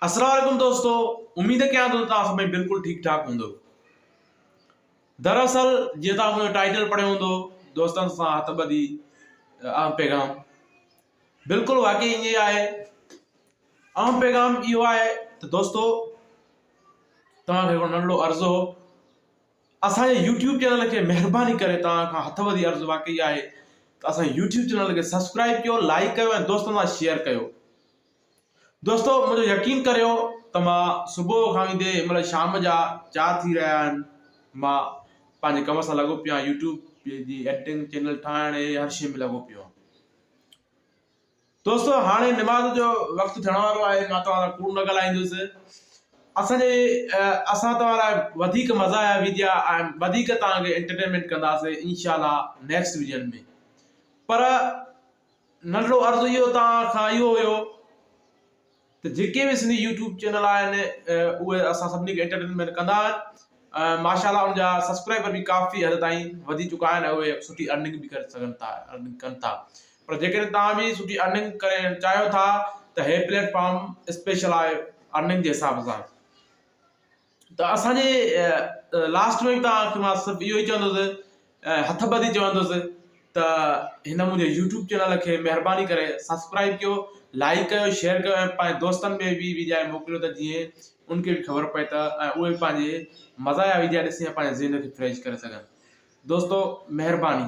السلام عليڪم دوستو اميد ڪيان ٿو ته توهان سڀئي بلڪل ٺيڪ ٺاڪ هوندو دراصل جيئن توهان منهنجو ٽائيٽل پڙهيو هوندو دوستن سان هٿ ٻڌي اهم پيغام بلڪل واقعي ائين ئي آهي اهم پيغام اهو آهي ته دوستو توهان کي هڪڙو ننڍڙو عرض هو اسان جي يوٽيوب چينل کي مهرباني ڪري توهان کان هٿ وڌي عرض واقعي آهي ته اسان جي يوٽيوب چينل کي سبسڪرائب ڪيو لائڪ ڪيو ۽ دوستن سان شيئر ڪيو دوستو منهنجو يقين ڪريو ته مان صبح کان ويندي هن مهل شام جا چار ٿي رهيا آهن مان پنهنجي ڪم سان لڳو پيو آهيان يوٽيوب جي ايڊيٽنگ چينل ٺاهڻ هي هر شي ۾ لڳو پيو آهيان دوستو هاڻي نماز جو وقت ٿيڻ وارو آهي مان توهان سان ڪوڙ نه ڳالهائيندس اسان جي اسان توهان لاء وڌيڪ مزا آيا ويديا ۽ وڌيڪ توهان کي انٽرٽينمينٽ ڪنداسين انشاء الله نيڪسٽ ويڊيو ۾ پر ننڍڙو عرض اهو توهان کان اهو هيو ته جيڪي به سنڌي يوٽيوب چينل آهن اهي اسان سڀني کي انٽرٽينمينٽ ڪندا آهن ماشاء الله ان جا سبسڪرائبر به ڪافي حد تائين وڌي چڪا آهن اهي سٺي ارننگ به ڪري سگهن ٿا ارننگ ڪن ٿا پر جيڪڏهن توهان به سٺي ارننگ ڪرڻ چاهيو ٿا ته هي پليٽ فارم اسپيشل آهي ارننگ جي حساب سان ته اسان جي لاسٽ ۾ به توهان کي مان صرف اهو ئي چوندس هٿ ٻڌي چوندس ته هن منهنجي يوٽيوب چينل کي مهرباني ڪري سبسڪرائب ڪيو لائڪ ڪيو شيئر ڪيو ۽ پنهنجي دوستن ۾ به ويڊيا موڪليو ته جيئن ان کي به خبر پئي ته ۽ اهي به پنهنجي مزا جا ويڊيا ڏسي ۽ پنهنجي ذهن کي فريش ڪري سگهن دوستو مهرباني.